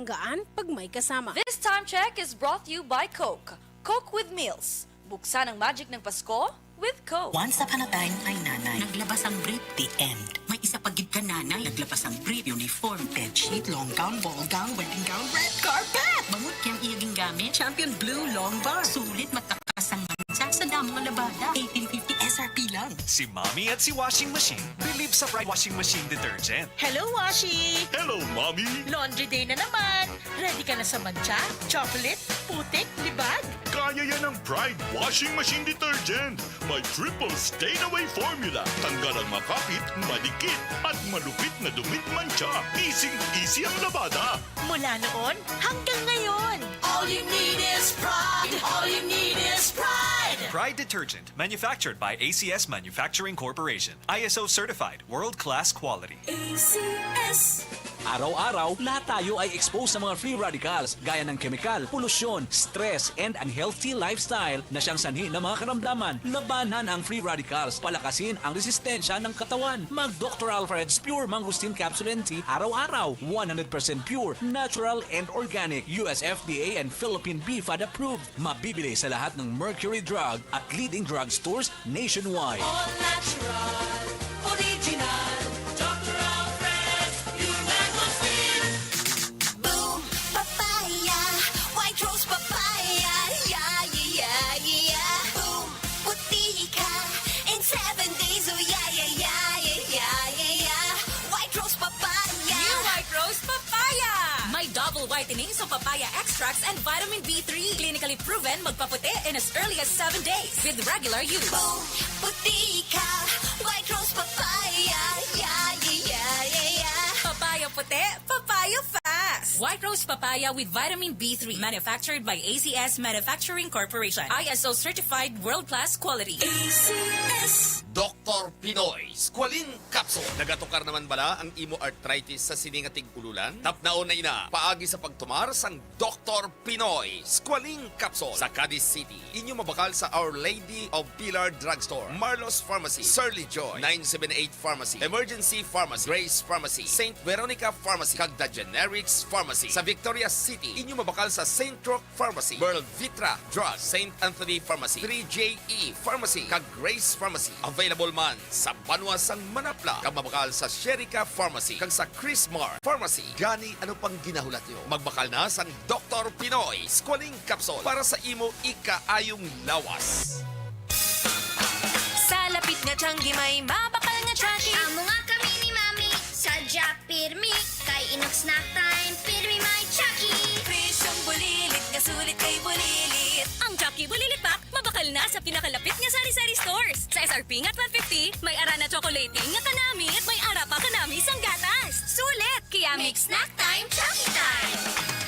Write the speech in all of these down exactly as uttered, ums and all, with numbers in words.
gaan pag may kasama. This time check is brought to you by Coke. Coke with meals. Buksan ang magic ng Pasko with Coke. Once upon a time, my nanay. Naglabas ang brief. The end. May isa pa gid ka, nanay. Naglabas ang brief, uniform, bedsheet, long gown, ball gown, wedding gown, red carpet! Bangod kay ang iya gingamit, Champion Blue Long Bar. Sulit, matakas ang mancha sa damo nga labada. Eighteen fifty S R P lang. Si Mommy at si Washing Machine believe sa Pride Washing Machine Detergent. Hello, Washi! Hello, Mommy! Laundry day na naman! Ready ka na sa mancha, chocolate, putik, libag? Kaya yan ng Pride Washing Machine Detergent. May triple stain away formula. Tanggal ang makapit, madikit, at malupit na dumi at mancha. Easy-easy ang labada. Mula noon hanggang ngayon. All you need is pride. All you need is pride. Pride Detergent, manufactured by A C S Manufacturing Corporation. I S O certified, world-class quality. A C S. Araw-araw, lahat tayo ay exposed sa mga free radicals gaya ng kemikal, polusyon, stress, and unhealthy lifestyle na siyang sanhi ng mga karamdaman. Labanan ang free radicals, palakasin ang resistensya ng katawan. Mag Doctor Alfred's Pure Mangosteen Capsule and Tea araw-araw. One hundred percent pure, natural, and organic. U S F D A and Philippine B fad approved. Mabibili sa lahat ng Mercury Drug at leading drug stores nationwide. All natural, original, Doctor Alfred's Pure Mangosteen. Boom, papaya, white rose papaya, yeah, yeah, yeah, yeah. Boom, puti ka in seven days, oh, yeah, yeah, yeah, yeah, yeah, yeah, yeah. White rose papaya. New White Rose Papaya! May double whitening sa papaya extracts and vitamin B three. Clinically proven magpaputi in as early as seven days with regular use. Boom, puti ka, White Rose Papaya, yeah, yeah, yeah, yeah, yeah. Papaya puti, papaya fast. White Rose Papaya with vitamin B three. Manufactured by A C S Manufacturing Corporation. I S O certified world-class quality. A C S. Doktor Pinoy Squalene Capsule. Nagatukar naman bala ang imo arthritis sa sini nga tig-ululan? Tapnaon na ina paagi sa pagtumar sang Doktor Pinoy Squalene Capsule sa Cadiz City. Inyo mabakal sa Our Lady of Pilar Drugstore, Marlos Pharmacy, Surly Joy, nine seven eight Pharmacy, Emergency Pharmacy, Grace Pharmacy, Saint Veronica Pharmacy, kag The Generics Pharmacy. Sa Victoria City, inyo mabakal sa Saint Roque Pharmacy, Merl Vitra Drug, Saint Anthony Pharmacy, three J E Pharmacy, kag Grace Pharmacy. Available man sa banwa sang Manapla, kag mabakal sa Sherica Pharmacy, kag sa Chrismar Pharmacy. Gani, ano pang ginahulat nyo? Magbakal na sang Doktor Pinoy Squalene Capsule para sa imo ikaayong lawas. Sa lapit nga Changi may mabakal nga Chucky. Amo nga kami ni Mami sa Jack Pirmi. Kay inog snack time, pirmi may Chucky. Presyong bulilit nga sulit kay bulilit. Ang Chucky Bulilit Pack mabakal na sa pinakalapit nga sari-sari stores. Sa S R P nga twelve fifty, may ara na chocolating nga kanami, may ara pa kanami sang gatas. Sulit! Kaya make snack time, Chucky time!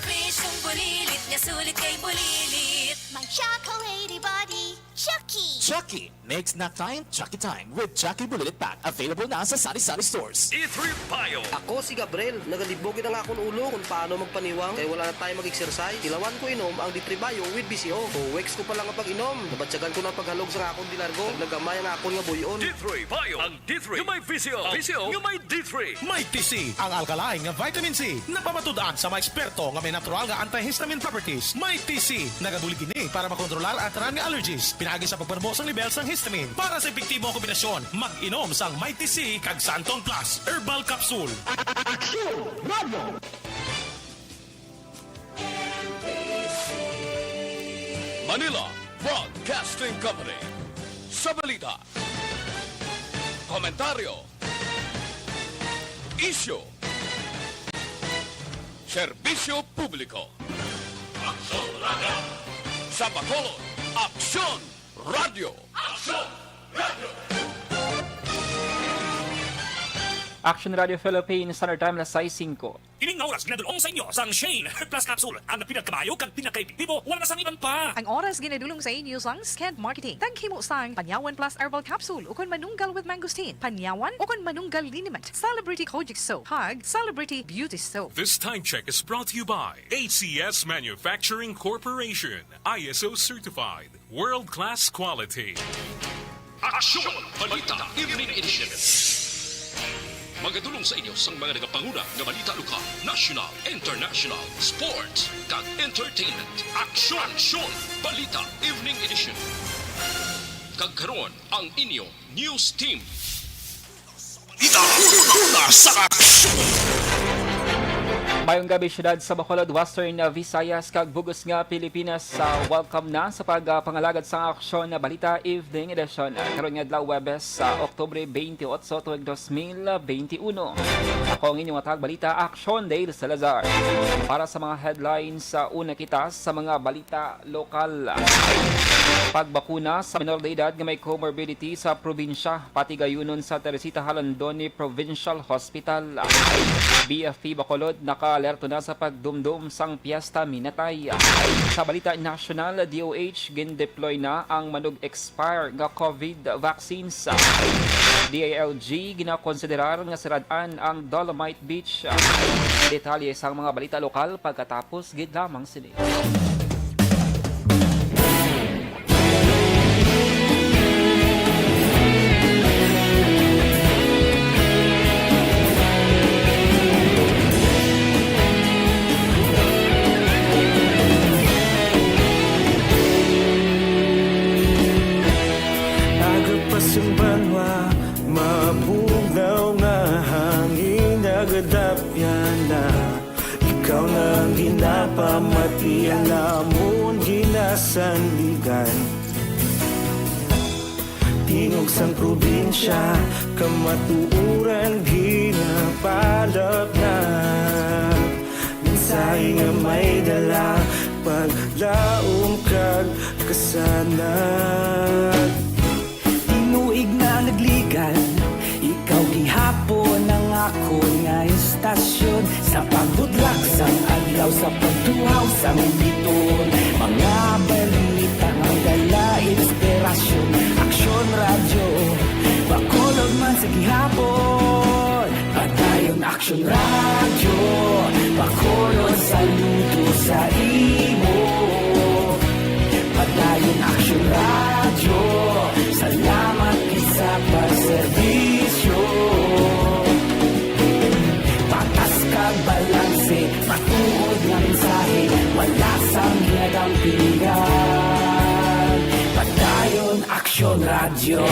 Presyong bulilit nga sulit kay bulilit. May chocolatey body, Chucky! Chucky! Make snack time, Chucky time with Chucky Bulilit Pack. Available na sa sari-sari stores. D three Bio. Ako si Gabriel. Nagalibog gid ang akon ulo kung paano magpaniwang kay wala na tayo mag-exercise. Ilawan ko inom ang D three Bio with V C O. Two weeks ko pa lang ang pag-inom, nabatyagan ko na ang paghalog sa akon dilargo. Naggamay ang akon nga buy-on. D three Bio. Ang D three nga may V C O. V C O nga may D three. Mighty C, ang alkaline nga vitamin C, napamatud-an sa mga eksperto nga may natural nga antihistamine properties. Mighty C, nagabulig ini para makontrolar ang tanan nga allergies, pinaagi sa pagpanubo sang level sang histamine. Para sa epektibo nga kombinasyon, mag-inom sang Mighty C kag Santon Plus Herbal Capsule. Aksyon Radio. Manila Broadcasting Company. Sa balita, komentaryo, isyu, serbisyo publiko. Aksyon Radio. Sa Bacolod, Aksyon Radio. Aksyon Radio. Action Radio Philippines, Standard Time, alas sais singko. Ining nga oras ginadul-ong sa inyo sang Shane Herb Plus Capsule, ang pinagkamayo kag pinakaepektibo, wala na sang iban pa. Ang oras ginadul-ong sa inyo sang Skent Marketing. Taghimo sang Panyawan Plus Herbal Capsule ukon Manunggal with Mangosteen. Panyawan ukon Manunggal Liniment. Celebrity Kojic Soap. Hug Celebrity Beauty Soap. This time check is brought to you by A C S Manufacturing Corporation. I S O certified. World-class quality. Aksyon! Balita, Evening Edition. Magadulong sa inyo sang mga nagapanguna nga balita lokal, national, international, sports, kag entertainment. Aksyon! Aksyon! Balita Evening Edition. Kag karon, ang inyo news team. Ita, una sa aksyon. Mayong gabi, siyudad sa Bacolod, Western Visayas, kag bug-os nga Pilipinas. Sa welcome na sa pagpangalagad sang aksyon na balita, Evening Edition. Karon nga adlaw, Huwebes, sa Oktubre twenty-eight, tuig dos mil twenty-one. Ako ang inyong matag balita, Aksyon Dale Salazar. Para sa mga headlines, sa una kita sa mga balita lokal. Pagbakuna sa minor de edad nga may comorbidity sa probinsya, patigayunon sa Teresita Jalandoni Provincial Hospital. B F P Bacolod naka-alerto na sa pagdumdom sang Piesta Minatay. Sa balita nasyonal, D O H gindeploy na ang manug-expire nga COVID vaccines. D I L G ginakonsiderar nga sirad-an ang Dolomite Beach. Detalye sang mga balita lokal pagkatapos gid lamang sini. Aga pa sang banwa, mabugnaw nga hangin, nagadapyan na. Ikaw na ang ginapamati, ang amon ginasandigan. Tingog sang probinsya, kamatuoran ginapalapnag. Mensahe nga may dala, paglaom kag kasanag. Tinuig na nagligan, ikaw gihapon ang akon nga istasyon. Sa pagbudlak sang adlaw, sa pagtuhaw sang biton, mga balita nga dala inspirasyon. Aksyon Radyo, Bacolod man sa gihapon. Padayon Aksyon Radyo, Bacolod, saludo sa imo. Padayon Aksyon Radyo, salamat gid sa pagserbisyo. Patas kag balanse, matuod nga mensahe, wala sang ginadampigan. Padayon Aksyon Radyo.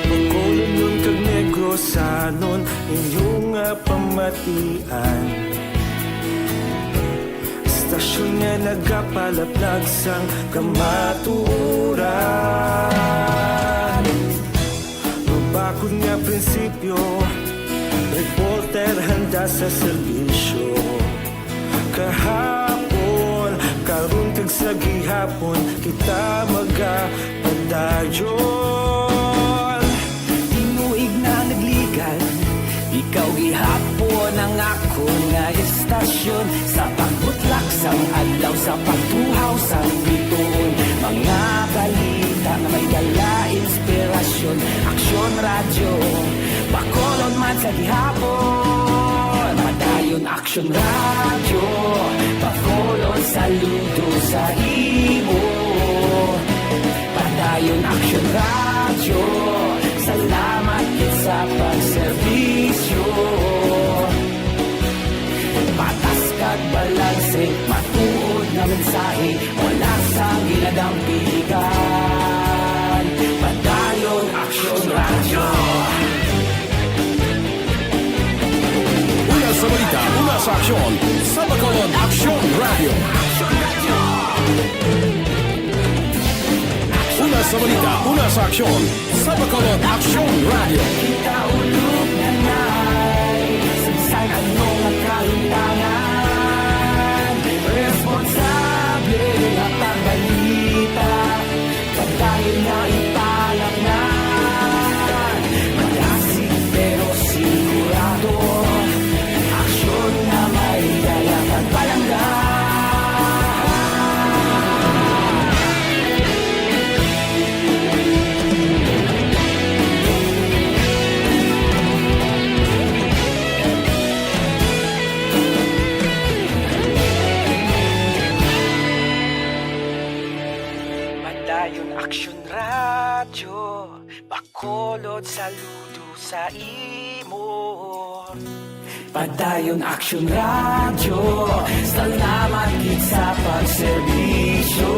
Bacolodnon kag Negrosanon, inyo nga pamatian. Istasyon nga nagapalaplag sang kamatuoran. Mabakod nga prinsipyo, reporter handa sa serbisyo. Kahapon, karon kag sa gihapon, kita magapadayon. Tinuig na nagligan, ikaw gihapon ang akon nga istasyon. Sa pagbutlak sang adlaw, sa pagtuhaw sang bituon, mga balita nga may dala inspirasyon. Aksyon Radyo, Bacolod man sa gihapon. Padayon Aksyon Radyo, Bacolod, saludo sa imo. Padayon Aksyon Radyo, salamat gid sa pagserbisyo. Patas kag balanse, matuod nga mensahe, wala sang ginadampigan. Padayon Aksyon Radyo. Una sa balita, una sa aksyon, sa Bacolod Aksyon Radyo. Una sa balita, una sa aksyon, sa Bacolod Aksyon Radyo. Kita ulog na nay, sa bisan ano nga kahimtangan, responsable nga pagbalita, padayon na ipalapngan. Magasig pero sigurado, aksyon nga may dala kag palangga. Bacolod, saludo sa imo. Padayon Aksyon Radyo, salamat gid sa pagserbisyo.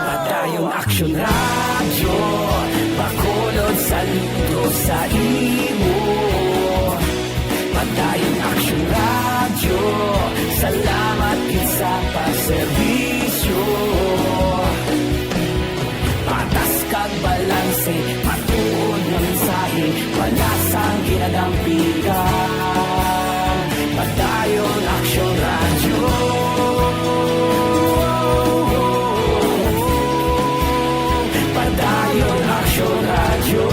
Padayon Aksyon Radyo, Bacolod, saludo sa imo. Padayon Aksyon Radyo, salamat gid sa pagserbisyo. Patas kag balanse, matuod nga mensahe, wala sang ginadampigan. Padayon Aksyon Radyo. Padayon Aksyon Radyo.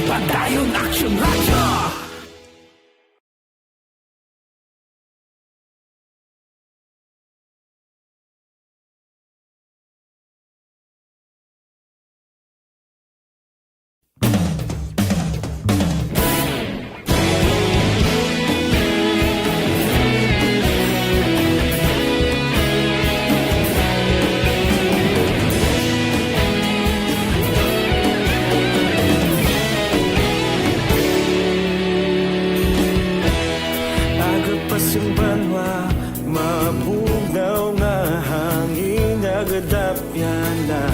Padayon Aksyon Radyo. Aga pa sing banwa, mabugnaw nga hangin nagadapyan na.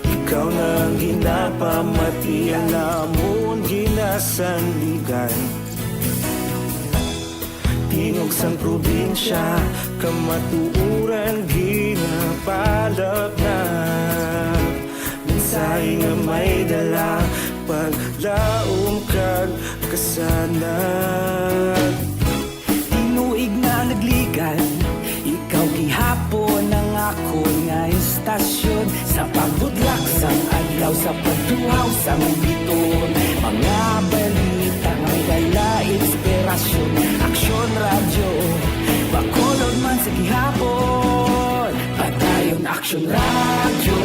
Ikaw na ang ginapamatian namon ginasandigan. Tingog sang probinsya, kamatuoran ginapalapnag. Mensahe nga may dala, paglaom kag kasanag. Tinuig nga nagligan, ikaw gihapon ang akon nga istasyon. Sa pagbudlak sang adlaw, sa pagduhaw sang biton, mga balita nga may dala inspirasyon. Aksyon Radyo, Bacolod man sa gihapon. Padayon Aksyon Radyo,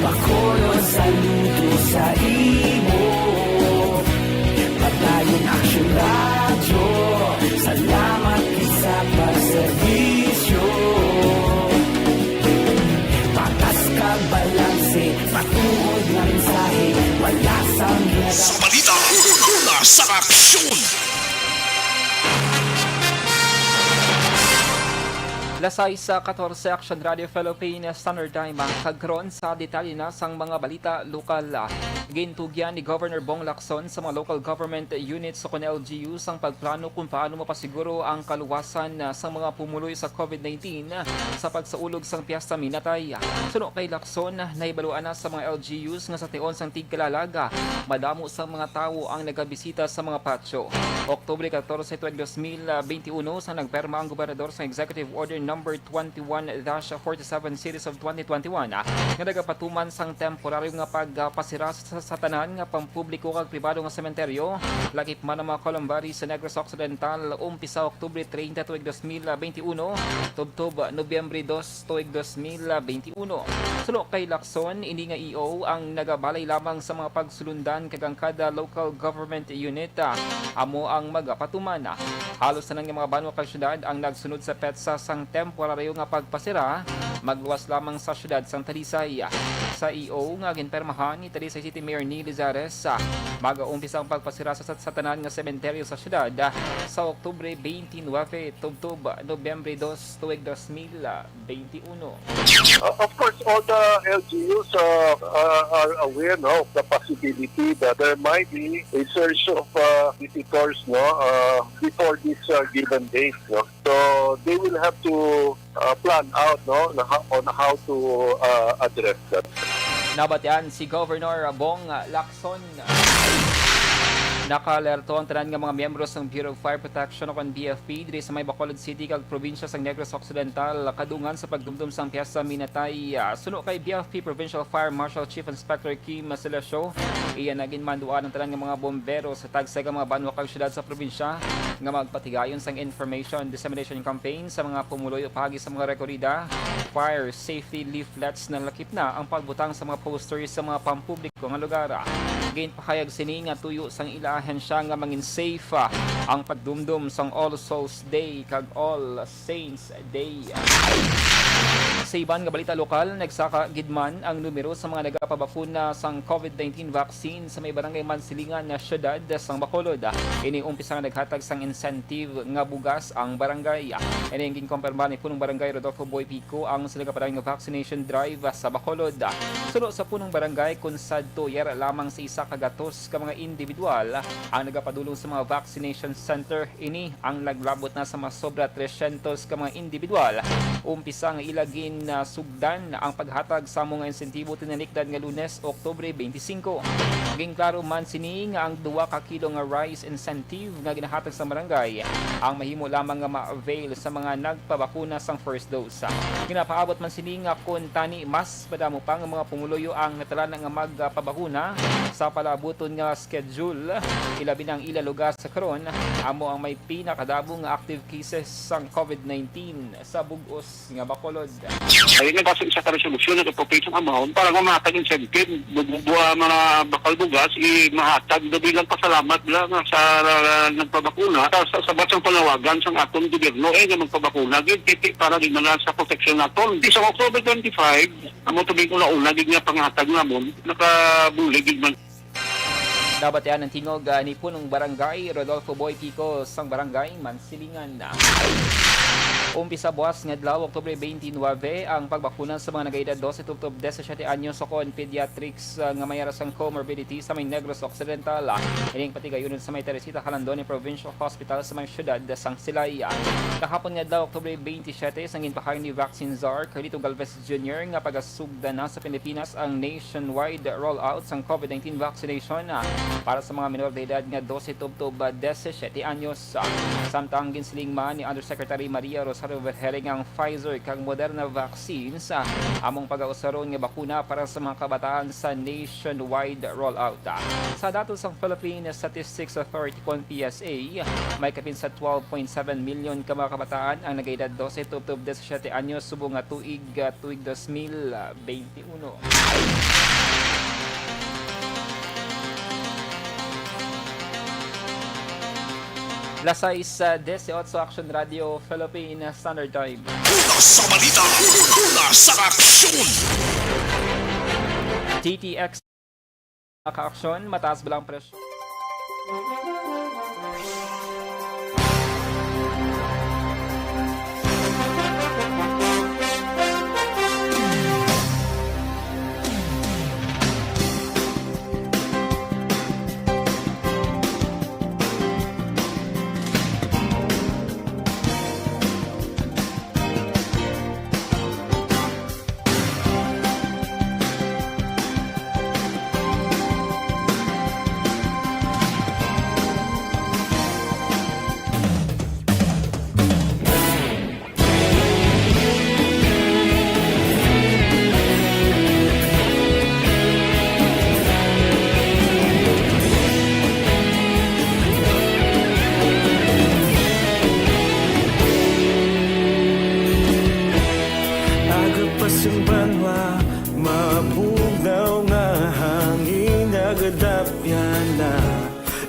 Bacolod, saludo sa imo. Padayon Aksyon Radyo, salamat gid sa pagserbisyo. Patas kag balanse, matuod nga mensahe, wala sang Sa balita, una sa aksyon. Las sais katorse, Action Radio Philippines Standard Time, kag karon sa detalye na sang mga balita lokal. Gintugyan ni Governor Bong Lacson sa mga local government units o kon L G Us ang pagplano kung paano mapasiguro ang kaluwasan, ah, sang mga pumuloy sa COVID nineteen, ah, sa pagsaulog sang Piesta Minatay. Suno kay Lacson, nahibaluan na sa mga L G Us nga sa tion sang tigkalalag, ah, madamo sang mga tawo ang nagabisita sa mga patio. Oktubre katorse, tuig dos mil benti uno, sa nagperma ang gobernador sa Executive Order Number twenty-one dash forty-seven series of twenty twenty-one, ah, nga nagapatuman sang temporaryo nga pagpasira sa, sa tanan nga pampubliko kag pribado nga sementeryo, lakip man ang mga columbarium sa Negros Occidental, umpisa Oktubre treinta, tuig dos mil benti uno, tubtob Nobyembre dos, tuig dos mil benti uno. Suno kay Lacson, ini nga E O ang nagabalay lamang sa mga pagsulundan kag ang kada local government unit, ah, amo ang magapatuman. Halos tanan nga mga banwa kag syudad ang nagsunod sa petsa sang temporaryo nga pagpasira, magluwas lamang sa syudad sang Talisay. Sa E O nga ginpermahan ni Talisay City Mayor Neil Lizares, ah, magaumpisa ang pagpasira sa, sa tanan nga sementeryo sa syudad, ah, sa Oktubre twenty-nine, tubtob Nobyembre dos, tuig dos mil benti uno. Uh, of course, all the L G Us, uh, uh, are aware, no, of the possibility that there might be a surge of, uh, visitors, no, uh, before this, uh, given date, no. So they will have to, uh, plan out, no, na ho-, on how to, uh, address that. Nabatian si Governor Bong Lacson. Nakaalerto ang tanan nga mga miyembro sang Bureau of Fire Protection o kon B F P diri sa may Bacolod City kag probinsya sang Negros Occidental kadungan sa pagdumdom sang Piesta Minatay. Ah, suno kay B F P Provincial Fire Marshal Chief Inspector Kim Celesio, iya na ginmanduan ang tanan nga mga bombero sa tagsa ka mga banwa kag syudad sa probinsya nga magpatigayon sang information dissemination campaign sa mga pumuluyo paagi sa mga rekorida, fire safety leaflets, nalakip na ang pagbutang sa mga posters sa mga pampubliko nga lugar. Ginpahayag sini nga tuyo sang ila ahensya nga mangin safe, ah, ang pagdumdom sang All Souls Day kag All Saints Day. Sa iban nga balita lokal, nagsaka gid man ang numero sa mga nagapabakuna sang COVID nineteen vaccine sa may barangay Mansilingan nga siyudad sang Bacolod. Ini umpisa nga naghatag sang incentive nga bugas ang barangay. Ini ang ginkumpirma ni Punong Barangay Rodolfo Boy Pico ang sila nga vaccination drive sa Bacolod. Suno sa Punong Barangay, kun sadto yara lamang sa isa ka gatos ka mga individual ang nagapadulong sa mga vaccination center. Ini ang naglabot na sa masobra tresyentos ka mga individual. Umpisa nga ila gin, ah, sugdan ang paghatag sa amo nga insentibo tinanikdan nga Lunes, Oktubre twenty-five. Ginklaro man sini nga ang duha ka kilo nga rice incentive nga ginahatag sa barangay ang mahimo lamang nga ma-avail sa mga nagpabakuna sang first dose. Ginapaabot man sini nga kun tani mas madamo pa nga mga pumuluyo ang natalana nga magpabakuna sa palabuton nga schedule, ilabi na ang ila lugar sa karon amo ang may pinakadabo nga active cases sang COVID nineteen sa bug-os nga Bacolod. Ay, nabasa isa ka resolusyon, nag-appropriate sa amount para nga mahatag incentive, bu-, bu-, buwa mga bakal bugas, i-, mahatag do bilang pasalamat lang sa, ah, nagpabakuna. Sa, sa, sa batsang panawagan sang aton gobyerno, eh, nga magpabakuna, gid, titi para di man lang sa proteksyon naton. Sa October twenty-five, amo tubig una-una, gid nga panghatag namon, nakabulig, gid man. Nabatian ang tingog, ah, ni Punong Barangay Rodolfo Boy Pico sang Barangay Mansilingan. Umpisa buwas nga adlaw, Oktubre twenty-nine, ang pagbakuna sa mga nag-edad dose tubtob disisiete anyos sa kon pediatrics, ah, nga may ara sang comorbidity sa may Negros Occidental. Ining patigayunon sa may Teresita Jalandoni Provincial Hospital sa may siyudad sang Silay. Kahapon nga adlaw, Oktubre twenty-seven, sang ginpahayag ni Vaccine Czar Carlito Galvez Junior nga pagasugdan na sa Pilipinas ang nationwide rollout sang COVID nineteen vaccination, ah, para sa mga menor de edad nga dose tubtob, ah, disisiete anyos. Samtang ginsiling man ni Undersecretary Maria Rosario Vergeire nga ang Pfizer kag Moderna vaccines, ah, among pagausaron nga bakuna para sa mga kabataan sa nationwide rollout. Sa datos sang Philippine Statistics Authority kon P S A, may kapin sa twelve point seven million ka mga kabataan ang nag-edad dose tubtob disisiete anyos subong nga tuig, ah, tuig dos mil beinti uno. Las sais, ah, dieciocho, Action Radio Philippine Standard Time. Una sa balita, una sa aksyon. T T X. Ka-aksyon, mataas ba lang presyo? Aga pa sing banwa, mabugnaw nga hangin, nagadapyan na.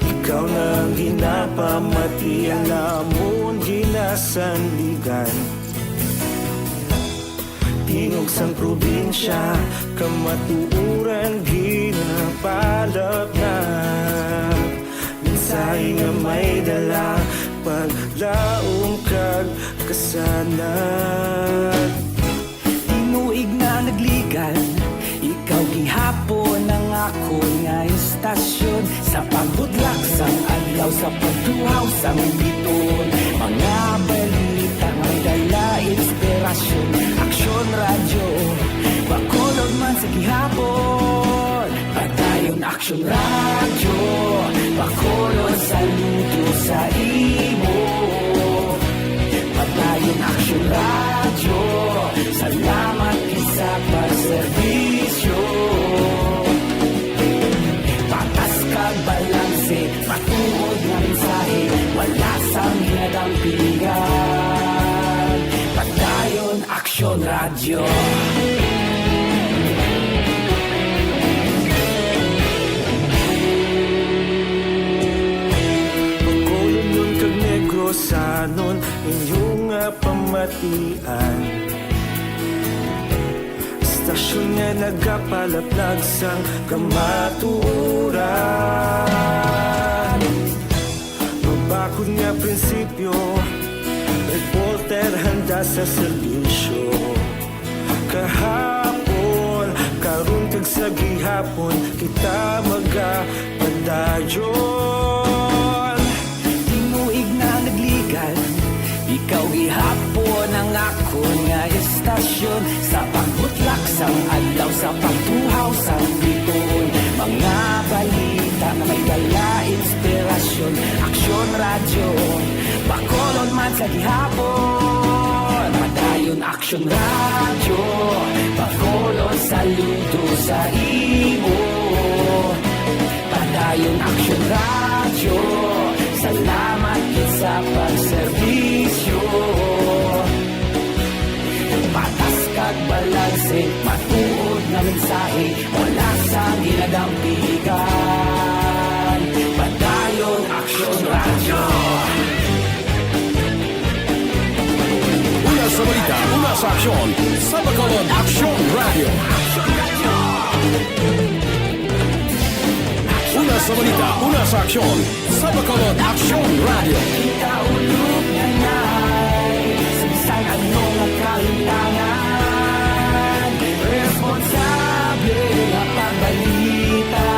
Ikaw na ang ginapamati, ang amon ginasandigan. Tingog sang probinsya, kamatuoran ginapalapnap. Mensahe nga may dala, paglaom kag kasanag. Tinuig na nagligan, ikaw gihapon ang akon nga istasyon. Sa pagbudlak sang adlaw, sa pagtuhaw sang biton, mga balita may dala inspirasyon. Aksyon Radyo, Bacolod man sa gihapon. Padayon Aksyon Radyo, Bacolod, saludo sa imo. Padayon Aksyon Radyo, salamat gid sa pagserbisyo. Patas kag balanse, matuod nga mensahe, wala sang ginadampingan. Padayon Aksyon Radyo. Bacolodnon kag Negrosanon, inyo nga pamatian. Istasyon nga nagapalaplag sang kamatuoran. Mabakod nga prinsipyo, reporter handa sa serbisyo. Kahapon, karon kag sa gihapon, kita magapadayon. Tinuig na nagligan, ikaw gihapon ang akon nga istasyon. Sa pagbutlak sang adlaw, sa pagtuhaw sang bituon, mga balita nga may dala inspirasyon. Aksyon Radyo, Bacolod man sa gihapon. Padayon Aksyon Radyo, Bacolod, saludo sa imo. Padayon Aksyon Radyo, salamat gid sa pagserbisyo. Patas kag balanse, matuod nga mensahe, wala sang ginadampigan. Padayon Aksyon Radyo. Una sa balita, una sa aksyon, sa Bacolod Aksyon Radyo. Una sa balita, una sa aksyon, sa Bacolod Aksyon Radyo. Kita ulog na nay, sa bisan ano nga kahintangan, responsable nga pagbalita.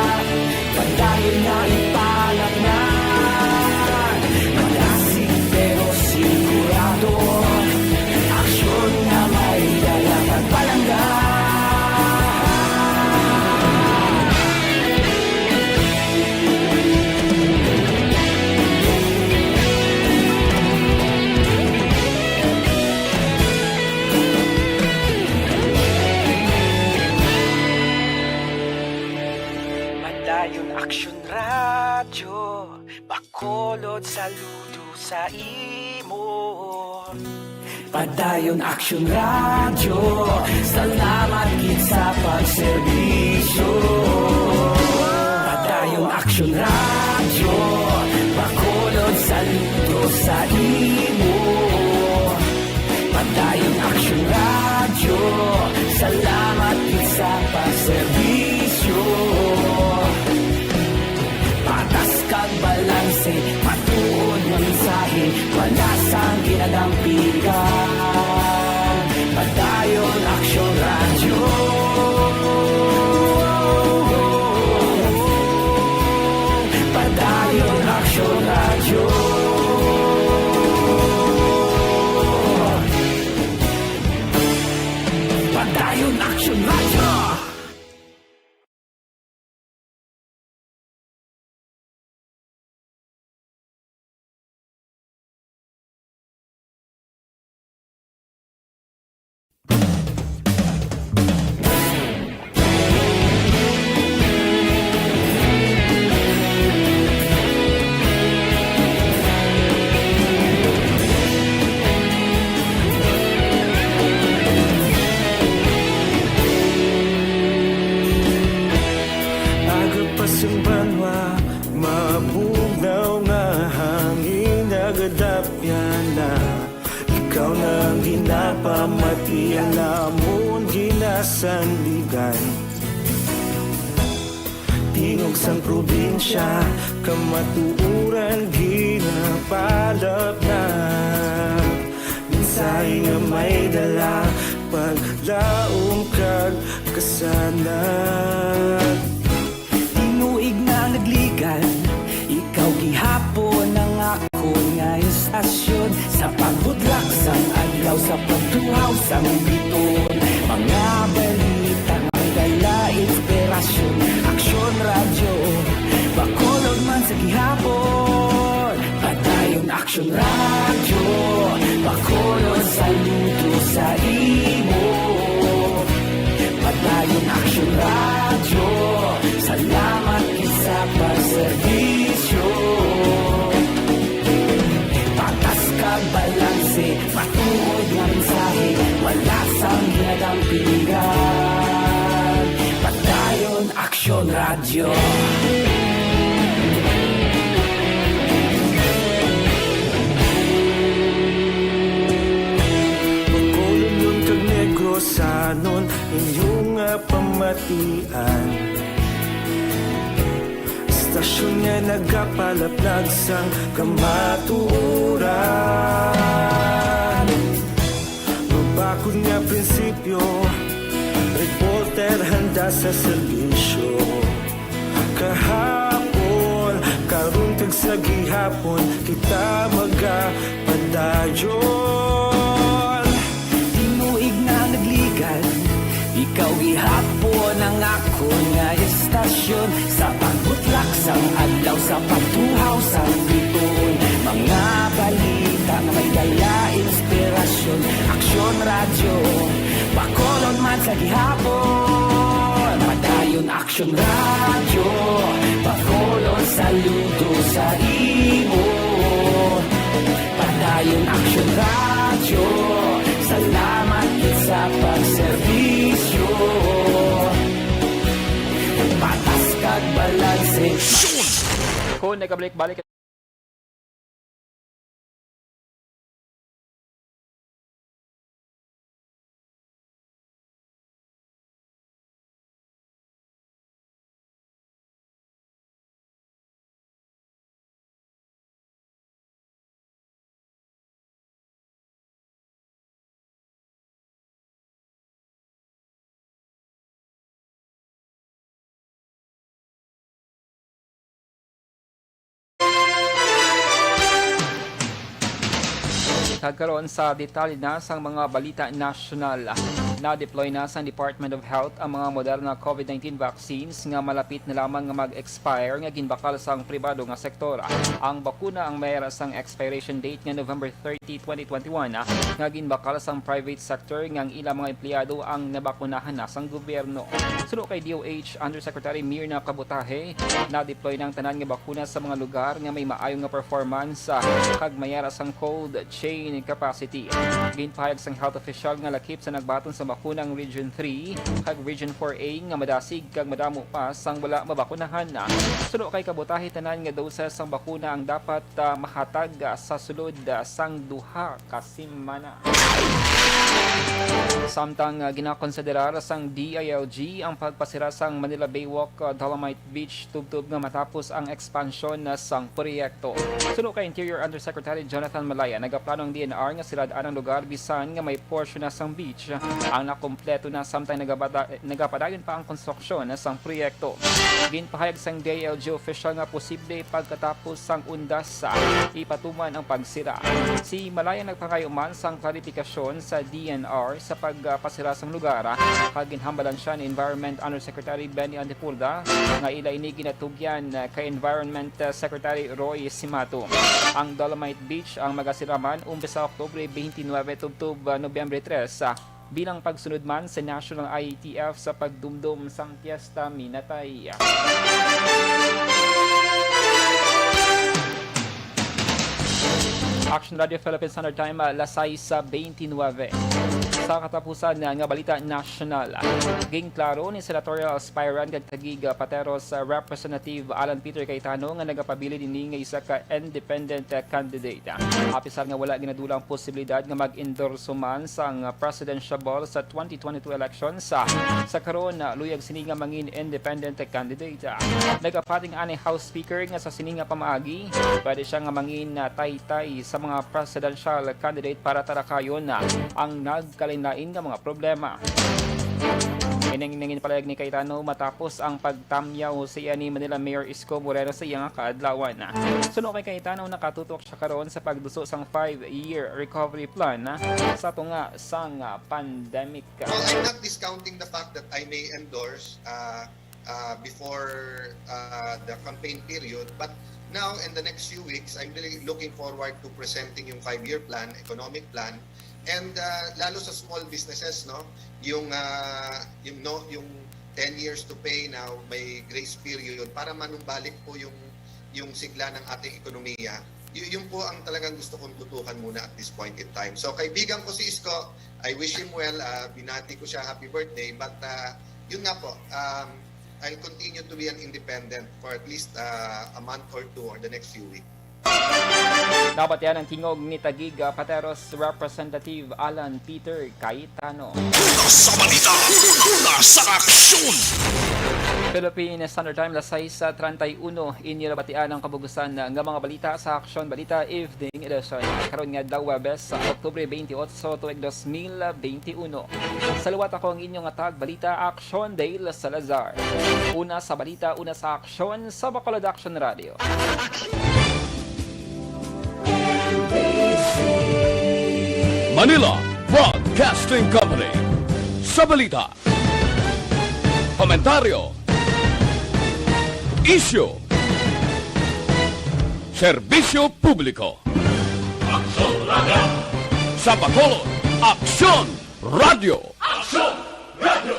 Padayon nga ipalatnan, malasig pero sigurado. Aksyon nga may dala kag palangga. Padayon Aksyon Radyo, Bacolod, saludo sa imo. Padayon Aksyon Radyo, salamat gid sa pagserbisyo. Padayon Aksyon Radyo, Bacolod, saludo sa imo. Padayon Aksyon Radyo, salamat gid sa pagserbisyo. Patas kag balanse, matuod nga mensahe, wala sang ginadampigan. Padayon Aksyon Radyo. Padayon Aksyon Radyo. Padayon Aksyon Radyo. Aga pa sang banwa, mabugnaw nga hangin nagadapyan na. Ikaw na ang ginapamati, ang amon ginasandigan. Tingog sang probinsya, kamatuoran ginapalapnag. Mensahe nga may dala, paglaom kag kasanag. Tinuig na nagligan, ikaw gihapon ang akon nga istasyon. Sa pagbutlak sang adlaw, sa pagtuhaw sang bituon, mga balita nga may dala inspirasyon. Aksyon Radyo, Bacolod man sa gihapon. Padayon Aksyon Radyo, Bacolod, saludo sa imo. Padayon Aksyon Radyo, salamat gid sa pagserbisyo. Patas kag balanse, matuod nga mensahe, wala sang ginadampigan. Padayon Aksyon Radyo. Bacolod, Union kag Negros sa Anon inyong, ah, pamatian. Istasyon nga nagapalaplag sang kamatuoran. Mabakod nga prinsipyo, reporter handa sa serbisyo. Kahapon, karon kag sa gihapon, kita magapadayon. Tinuig na nagligad, ikaw gihapon ang akon nga istasyon. Sa pagbutlak sang adlaw, sa pagtuhaw sang bituon, mga balita nga may dala inspirasyon. Aksyon Radyo, Bacolod man sa gihapon. Padayon Aksyon Radyo, Bacolod, saludo sa imo. Padayon Aksyon Radyo, salamat gid sa pagserbisyo. Patas kag balanse. Kung nagabalik-balik Kag karon sa detalye na sang mga balita nasyonal. Na-deploy na sang Department of Health ang mga Moderna COVID nineteen vaccines nga malapit na lamang nga mag-expire nga ginbakal sang pribado nga sektor. Ang bakuna ang may ara sang expiration date nga November thirty, twenty twenty-one, nga ginbakal sang private sector nga ang ilang mga empleyado ang nabakunahan na sang gobyerno. Suno kay D O H Undersecretary Mirna Kabutahe, na-deploy na ang tanan nga bakuna sa mga lugar nga may maayo nga performance, ah, kag may ara sang cold chain capacity. Ginpahayag sang health official nga lakip sa nagbaton sa bakuna ang Region three kag Region four A nga madasig kag madamo pa sang wala mabakunahan. Suno kay Kabutahe, tanan nga doses sang bakuna ang dapat, ah, mahatag, ah, sa sulod, ah, sang duha ka semana. Samtang, ah, ginakonsiderar sang D I L G ang pagpasira sang Manila Baywalk, ah, Dolomite Beach tubtob nga matapos ang ekspansyon na sang proyekto. Suno kay Interior Undersecretary Jonathan Malaya, nagaplano ang D N R nga sirad-an ang lugar bisan nga may porsyon na sang beach ang nakumpleto na, samtang nagabada-, nagapadayon pa ang konstruksyon na sang proyekto. Ginpahayag sang D I L G official nga posible pagkatapos sang undas, ah, ipatuman ang pagsira. Si Malaya nagpangayo man sang klarifikasyon sa D N R sa pagpasira sang lugar, ah, kag ginhambalan sia ni Environment Undersecretary Benny Antipurda nga ila ini ginatugyan, ah, kay Environment, ah, Secretary Roy Simato. Ang Dolomite Beach ang magasira man umpisa Oktubre twenty-nine tubtob, ah, Nobyembre tres, ah, bilang pagsunod man sa National I A T F sa pagdumdom sang Fiesta Minatay. Action Radio Philippine Standard Time, ah, las sais sa twenty-nine. Sa katapusan, ah, nga balita nasyonal, ginklaro ni senatorial aspirant kag taga Pateros, ah, Representative Alan Peter Cayetano nga nagapabilin ini nga isa ka independent, ah, candidate. Apisar nga wala ginadulang posibilidad nga mag-endorso man sang presidential ball sa twenty twenty-two elections, ah, sa karon, ah, luyag sini nga mangin independent candidate. Nagapating-an ni House Speaker nga sa sini nga pamaagi, pwede siya nga mangin, ah, taytay sa mga presidential candidate para tarakayon, ah, ang nagkalainlain nga mga problema. Ini ang nangin palayag ni Cayetano matapos ang pagtamyaw sa iya ni Manila Mayor Isko Moreno sa iya nga kaadlawan. Suno kay Cayetano, nakatutok siya karon sa pagduso sang five-year recovery plan sa tunga sang pandemic. Well, I'm not discounting the fact that I may endorse, uh, uh, before, uh, the campaign period, but now in the next few weeks, I'm really looking forward to presenting yung five-year plan, economic plan, and, uh, lalo sa small businesses, no? Yung, uh, yung, no, yung ten years to pay now, may grace period para manumbalik po yung, yung sigla ng ating ekonomiya. Y-, yun po ang talagang gusto kong tutukan muna at this point in time. So, kaibigan ko si Isko, I wish him well. Ah, binati ko siya, happy birthday. But, ah, yun nga po, um, I'll continue to be an independent for at least, ah, a month or two or the next few weeks. Nabatian ang tingog ni Taguig, ah, Pateros Representative Alan Peter Cayetano. Una sa balita, una sa aksyon. Philippine Standard Time, alas sais treinta y uno, inyo nabatian ang kabugusan nga mga balita sa Aksyon Balita Evening Edition. Karon nga adlaw, Huwebes, Oktubre twenty-eight, tuig dos mil twenty-one. Sa liwat, ako ang inyong hatag balita, Aksyon Dale Salazar. Una sa balita, una sa aksyon sa Bacolod Action Radio. Manila Broadcasting Company. Sa balita, komentaryo, isyu, serbisyo publiko. Aksyon Radio. Sa Bacolod, Aksyon Radio. Aksyon Radio.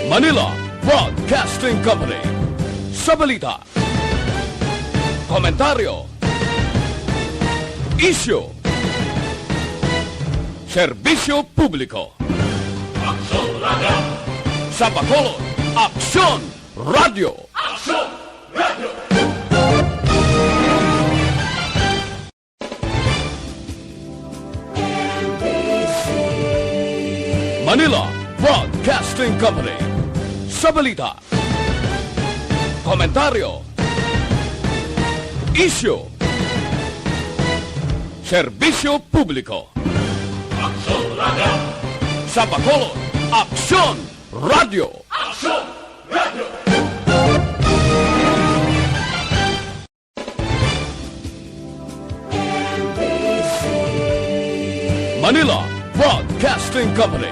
Manila Broadcasting Company. Sa balita, komentaryo, isyu, serbisyo publiko. Aksyon Radio. Sa Bacolod, Aksyon Radio. Aksyon Radio. Manila Broadcasting Company. Sa balita, komentaryo, isyu, serbisyo publiko. Aksyon Radio. Sa Bacolod, Aksyon Radio. Aksyon Radio. Manila Broadcasting Company.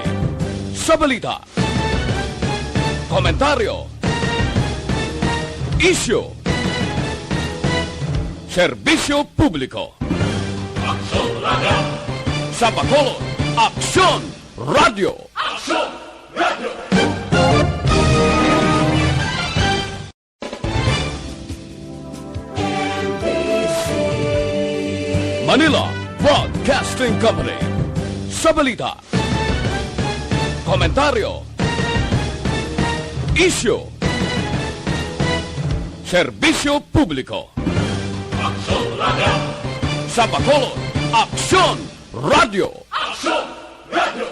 Sa balita, komentaryo, isyu, serbisyo publiko. Aksyon Radio. Sa Bacolod, Aksyon Radio. Aksyon Radio. Manila Broadcasting Company. Sa balita, komentaryo, isyu, serbisyo publiko. Aksyon Radio. Sa Bacolod, Aksyon Radio. Aksyon Radio.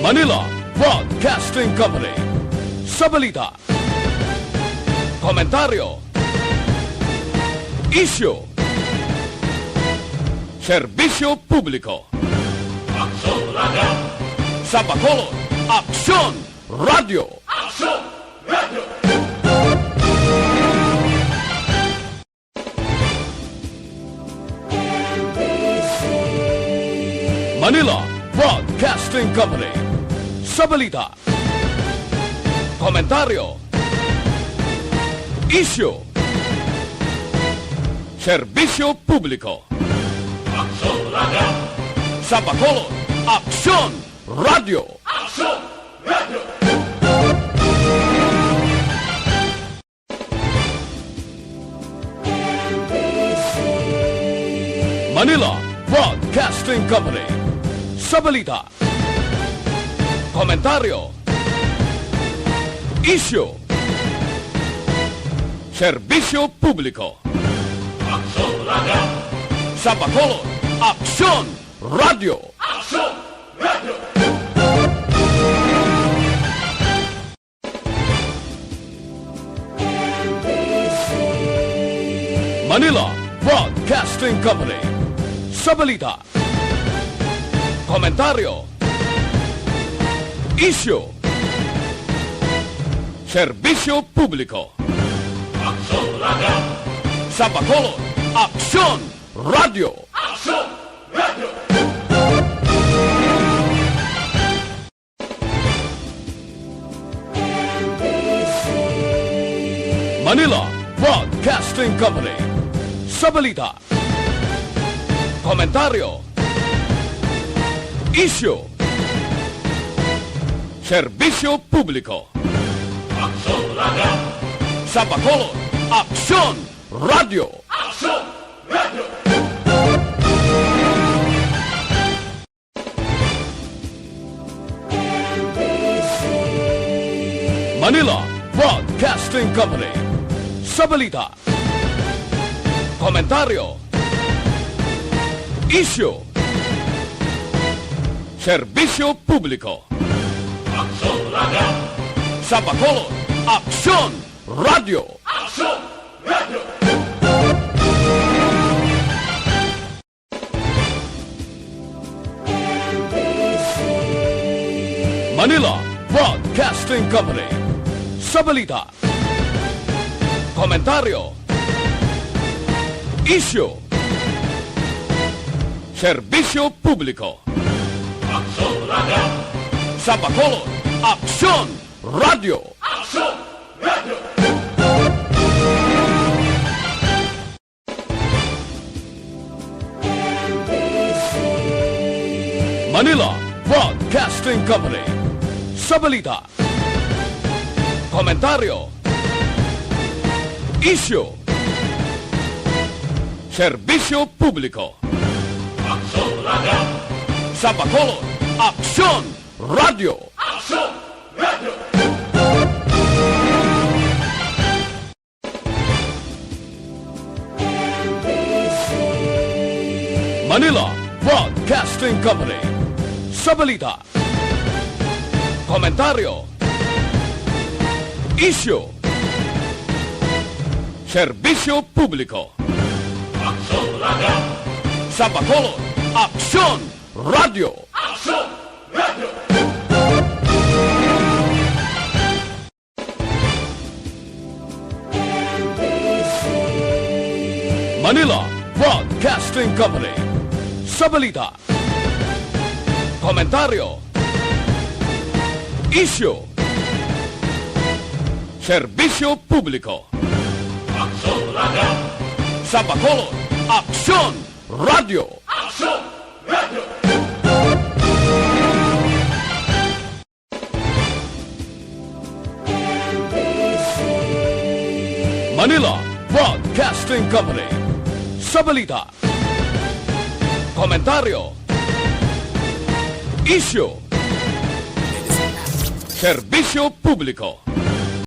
Manila Broadcasting Company. Sa balita, komentaryo, isyu, serbisyo publiko. Aksyon Radio. Sa Bacolod, Aksyon Radio. Aksyon Radio. Manila Broadcasting Company. Sa balita, komentaryo, isyu, serbisyo publiko. Aksyon Radio. Sa Bacolod, Aksyon Radio. Aksyon Radio. Manila Broadcasting Company. Sa balita, komentaryo, isyu, serbisyo publiko. Aksyon Radio. Sa Bacolod, Aksyon Radio. Aksyon Radio. Manila Broadcasting Company. Sa balita, komentaryo, isyu, serbisyo publiko. Aksyon Radio. Sa Bacolod, Aksyon Radio. Aksyon Radio. Manila Broadcasting Company. Sa balita, komentaryo, isyu, serbisyo publiko. Aksyon Radio. Sa Bacolod, Aksyon Radio. Aksyon Radio. Manila Broadcasting Company. Sa balita, komentaryo, isyu, serbisyo publiko. Aksyon Radio. Sa Bacolod, Aksyon Radio. Aksyon Radio. Manila Broadcasting Company. Sa balita, komentaryo, isyu, serbisyo publiko. Aksyon Radio. Sa Bacolod, Aksyon Radio. Aksyon Radio. Manila Broadcasting Company. Sa balita, komentaryo, isyu, serbisyo publiko. Aksyon Radio. Sa Bacolod, Aksyon Radio. Aksyon Radio. Manila Broadcasting Company. Sa balita, komentaryo, isyu, serbisyo publiko. Aksyon Radio. Sa Bacolod, Aksyon Radio. Aksyon Radio. Manila Broadcasting Company. Sa balita, komentaryo, isyu, serbisyo publiko. Aksyon Radio. Sa Bacolod, Aksyon Radio. Aksyon Radio. Manila Broadcasting Company. Sa balita, komentaryo, isyu, serbisyo publiko.